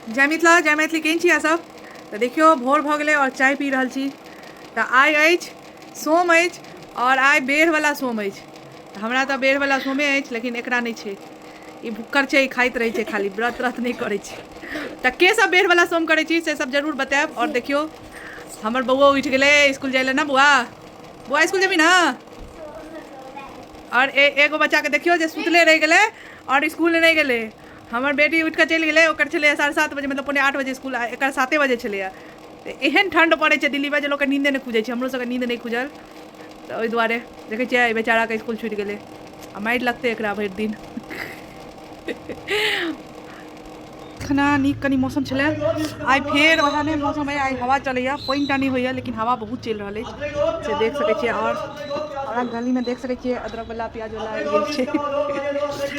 जय मिथिला जय मैथिली। केहन छी अहाँ सब? तऽ देखियौ भोर भऽ गेलै आओर चाय पी रहल छी। तऽ आइ अछि सोम अछि आओर आइ बेरवला सोम अछि। तऽ हमरा तऽ बेरवला सोमे अछि, लेकिन एकरा नहि छै। ई भुक्कड़ छै, ई खाइत रहै छै खाली, व्रत व्रत नहि करै छै। तऽ के सब बेरवला सोम करै छी से सब जरूर बतायब। आओर देखियौ हमर बौआ उठि गेलै स्कूल जाइ लए ना। बौआ बौआ स्कूल जेबही ना? आओर एगो बच्चाके देखियौ जे सुतले रहि गेलै आओर स्कूल नहि गेलै। हमर बेटी उठि कऽ चलि गेलै, ओकर छलैए 7:30 बजे, मतलब 7:45 बजे स्कूल, आ एकर 7 बजे छलैए। तऽ एहन ठण्ड पड़ै छै दिल्लीमे जे लोकके नीन्दे नहि खुजै छै। हमरो सबके नीन्द नहि खुजल, तऽ ओहि दुआरे देखै छियै एहि बेचाराके स्कूल छुटि गेलै आ मारि लगतै एकरा भरि दिन। खाना नीक कनि मौसम छलै, आइ फेर ओएह नहि मौसम अइ। आइ हवा चलैए, पानि टा नहि होइए, लेकिन हवा बहुत चलि रहल अछि, से देख सकै छियै। आओर हमरा गलीमे देख सकै छियै अदरकवला प्याजवला आबि गेल छै,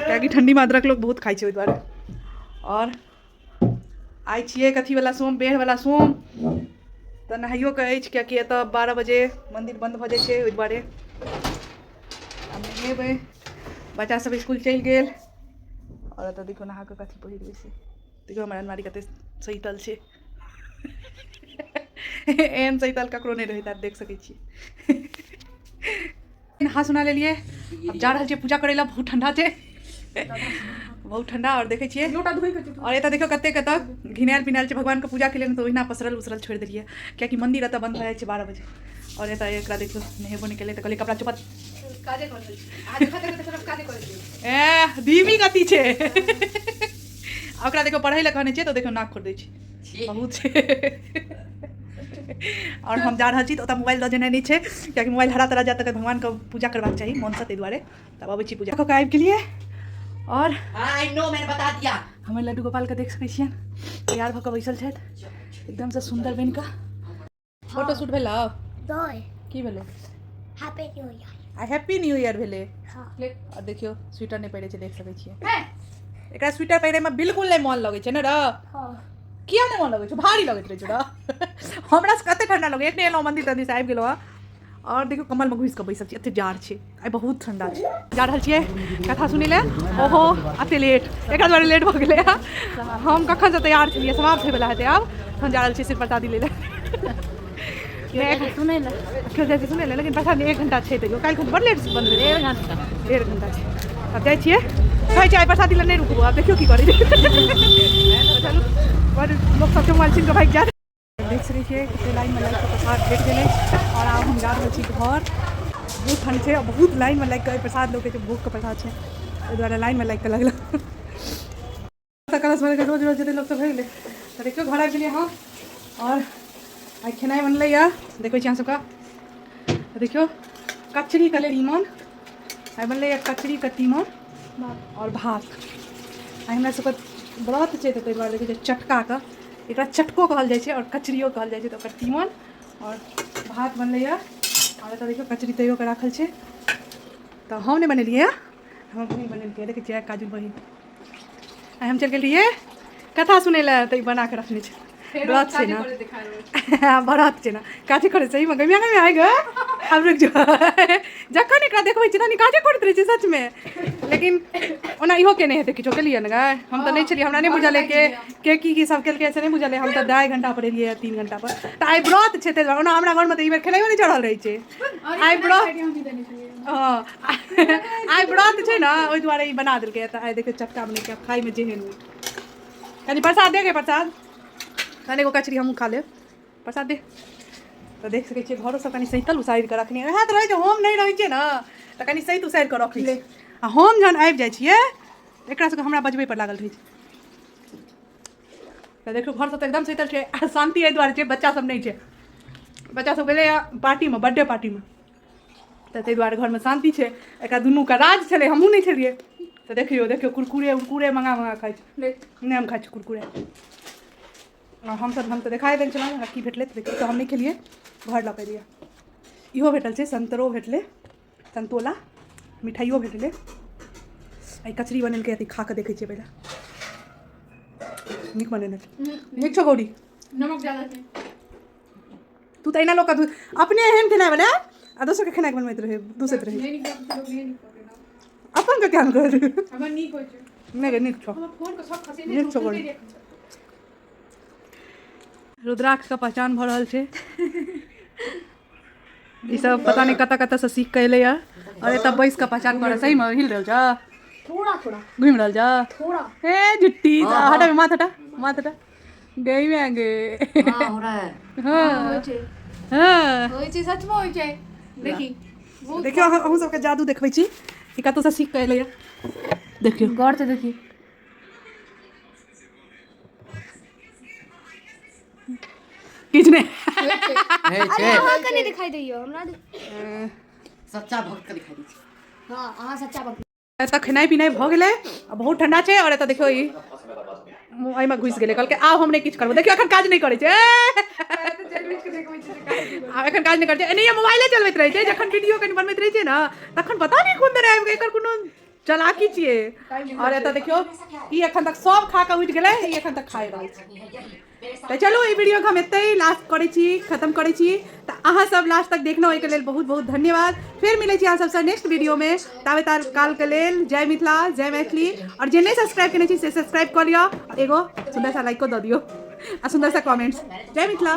कियाकि ठण्डीमे अदरक लोक बहुत खाइ छै, ओहि दुआरे। आओर आइ छियै कथीवला सोम, बेरवला सोम, तऽ नहाइयोके अछि, कियाकि एतऽ 12 बजे मन्दिर बन्द भऽ जाइ छै, ओहि दुआरे आब नहेबै। बच्चा सब स्कूल चलि गेल। आओर एतऽ देखियौ नहा कऽ कथी पहिरबै से देखियौ। हमर अलमारी कते सैतल छै, एहन सैतल ककरो नहि रहैत, देख सकै छियै। नहा सुना लेलियै, आब जा रहल छियै पूजा करै लए। बहुत ठंडा छै, बहुत ठंडा। आओर देखै छियै, आओर एतऽ देखियौ कते कतऽ घिनायल पिनायल छै। भगवानके पूजा के लेल तऽ ओहिना पसरल उसरल छोड़ि देलियै, कियाकि मंदिर एतऽ बन्द भऽ जाइ छै 12 बजे। आओर एतऽ एकरा देखियौ, नहेबो नहि केलै, तऽ कहलियै कपड़ा चुपत। ए धीमी गति छै। ओकरा देखियौ, पढ़ै लए कहने छियै तऽ देखियौ नाक खोट दै छै, बहुत छै। आओर हम जा रहल छी, तऽ ओतऽ मोबाइल दऽ जेनाइ नहि छै, कियाकि मोबाइल हरा तरा जायत। तऽ भगवानके पूजा करबाक चाही मोनसँ, ताहि दुआरे। तब अबै छी, पूजा कऽ कऽ आबि गेलियै। आओर I know, मैंने बता दिया। हमर लड्डू गोपालके देख सकै छियनि, तैयार भऽ कऽ बैसल छथि एकदमसँ सुन्दर बनि कऽ। फोटो शूट भेलौ? दो। की भेलै? Happy new year. आ हैप्पी न्यू ईयर भेलै। हाँ। आओर देखियौ, स्वेटर नहि पहिरै छै, देख सकै छियै। एकरा स्वेटर पहिरैमे बिल्कुल नहि मोन लगै छै ने र? हाँ। किया नहि मोन लगै छै? भारी लगैत रहै छै र। हमरा से कते ठंडा लगै। एखने एलहुँ मंदिर तंदिर से आबि गेलहुँ हँ। आओर देखियौ, कम्बलमे घुसि कऽ बैसल छी, एते जाड़ छै आइ, बहुत ठंडा छै। जा रहल छियै कथा सुनै लए। ओहो, एते लेट एकरा दुआरे लेट भऽ गेलै हँ। हम कखनसँ तैयार छलियै, समाप्त होइवला हेतै आब। हम जा रहल छियै सिर्फ प्रसादी लै लए। सुनै लए केओ जाइ छै सुनै लए, लेकिन प्रसाद 1 घंटा छै तैयो। काल्हि खन बड़ लेट बंद भेलै। 1.5 घंटा। 1.5 घंटा छै। आब जाइ छियै, कहै छै आइ प्रसादी लए नहि रुकबो, आब देखियौ की करै छै। चलू, बड़ लोक सबके मोबाइल छीन कऽ भागि जायत। देख सकै छियै कते लाइनमे लागि कऽ प्रसाद भेट गेलै। आओर आब हम जा रहल छी घर। बहुत ठण्ड छै आओर बहुत लाइनमे लागि कऽ प्रसाद लोक छै, भोगके प्रसाद छै, ओहि दुआरे लाइनमे लागि कऽ लगल। तऽ कलश भरि कऽ रोज रोज जेतै लोक सब, भरि गेलै। तऽ देखियौ, घर आबि गेलियै हम। आओर आइ खेनाइ बनलै यऽ, देखै छी अहाँ सबके। तऽ देखियौ, कचरीके तीमन आइ बनलै यऽ, कचरीके तीमन आओर भात। आइ हमरा सबके व्रत छै, तऽ ताहि दुआरे देखै छियै चटकाके, एकरा चटको कहल जाइ छै आओर कचरियो कहल जाइ छै, तऽ ओकर तीमन आओर भात बनलै यऽ। आओर एतऽ देखियौ, कचरी तैरो कऽ राखल छै। तऽ हम नहि बनेलियै यऽ, हमर बहिन बनेलकै। देखै छियै, काजू बहिन। आइ हम चलि गेल रहियै कथा सुनै लए, तऽ ई बना कऽ रखने छै। व्रत छै ने, व्रत छै ने, काजे करै सहीमे गमिया गमिया आइ गे। आब रुकि जो। जखन एकरा देखबै छियै तखन काजे करैत रहै छै सचमे। लेकिन ओना इहो केने हेतै, किछो केलियै ने गै? हम तऽ नहि छलियै, हमरा नहि बुझल अइ के के की की सब केलकै, से नहि बुझल अइ। हम तऽ 2.5 घंटा पर एलियै, 3 घंटा पर। तऽ आइ व्रत छै ताहि दुआरे। ओना हमरा घरमे तऽ ई बेर खेनाइयो नहि चढ़ल रहै छै। आइ व्रत, हँ, आइ व्रत छै ने, ओहि दुआरे ई बना देलकै। तऽ आइ देखियौ, चटका बनेलकै, खाइमे जेहन होइ। कनि प्रसाद दे गे, प्रसाद कनि। एगो कचरी हमहूँ खा लेब, प्रसाद दे। तऽ देख सकै छियै, घरो सब कनि सैतल उसारि कऽ रखने वएह तऽ रहै छै। हम नहि रहै छियै ने, तऽ कनि सैत उसारि कऽ रखै छै। आ हम जहन आबि जाइ छियै, एकरा सबके हमरा बजबै पर लागल रहै छै। तऽ देखियौ, घर सब तऽ एकदम सैतल छै आ शान्ति एहि दुआरे छै, बच्चा सब नहि छै। बच्चा सब गेलैए पार्टीमे, बर्थडे पार्टीमे, तऽ ताहि दुआरे घरमे शान्ति छै। एकरा दुनूके राज छलै, हमहूँ नहि छलियै। तऽ देखियौ देखियौ, कुरकुरे उरकुरे मँगा मँगा खाइ छै। नहि, हम खाइ छी कुरकुरे। आ हमसब, हम तऽ देखाए देने छलहुँ हमरा की भेटलै। तऽ देखियौ, तऽ हम नहि खेलियै, घर लऽ कऽ एलियै। इहो भेटल छै, संतरो भेटलै, संतोला मिठाइयो भेटलै। आइ कचरी बनेलकै, अथी खा कऽ देखै छियै पहिले। नीक बनेने छै, नीक छौ गौरी। नमक ज्यादा छै। तू तऽ एना लोकके अपने एहन खेनाइ बनाय आ दोसरके खेनाइ बनबैत रहै, दूसैत रहै। नहि नीक लागै छै, लोक नहि नीक कहतै ना। अपन के केहन कहै? हमर नीक होइ छै। नहि गे, नीक छौ। हमर फोन के सब खसेने नीक छौ। छै। गौरी। उठेलकै। रुद्राक्ष के पहचान भऽ रहल छै। ई सब पता नहि कतऽ कतऽ से सीख के एलैया और एतऽ बैस के पहचान कऽ रहल। सही में हिल रहल छ? थोड़ा थोड़ा। घुमि रहल छ? थोड़ा। ए झुट्टी, हटा माथ, हटा माथ, हटा गई में गे। हाँ, हो रहा है। हाँ। होइ छै। हाँ। होइ छै, सचमे होइ छै, देखी। देखियौ, अहूँ सबके जादू देखबै छी। ई कतौसँ सीख कऽ एलैया, देखियौ। गौर से देखी। किछु नहि। है छै। अहाँ के नहि दिखाई दैयो हमरा। सच्चा भक्त के दिखाई दै छै। हाँ, अहाँ सच्चा भक्त। एतऽ खेनाइ पिनाइ भऽ गेलै आ बहुत ठंडा छै। और एतऽ देखियौ, ई मुँह एहिमे घुसि गेलै। कहलकै आब हम नहि किछु करबो। देखियौ, एखन काज नहि करै छै। आब एखन काज नहि करै छै, एनाहिए मोबाइले चलबैत रहै छै। जखन वीडियो कनि बनबैत रहै छै ने, तखन पता नहि कोन देर आबि गेल। एकर कोनो चलाकी छियै। और एतऽ देखियौ, ई एखन तक सब खा कऽ उठि गेलै, ई एखन तक खाइ रहल छै। तऽ चलू, ई वीडियोके हम एतहि लास्ट करै छी, खत्म करै छी। तऽ अहाँ सब लास्ट तक देखलहुँ, एहिके लेल बहुत बहुत धन्यवाद। फेर मिलै छी अहाँ सबसँ नेक्स्ट वीडियोमे। ताबे तार कालके लेल जय मिथिला, जय मैथिली। और जे नहि सब्सक्राइब केने छी से सब्सक्राइब कऽ लिअ और एगो सुन्दर सा लाइको दऽ दियौ आ सुन्दर सा कमेंट्स। जय मिथिला।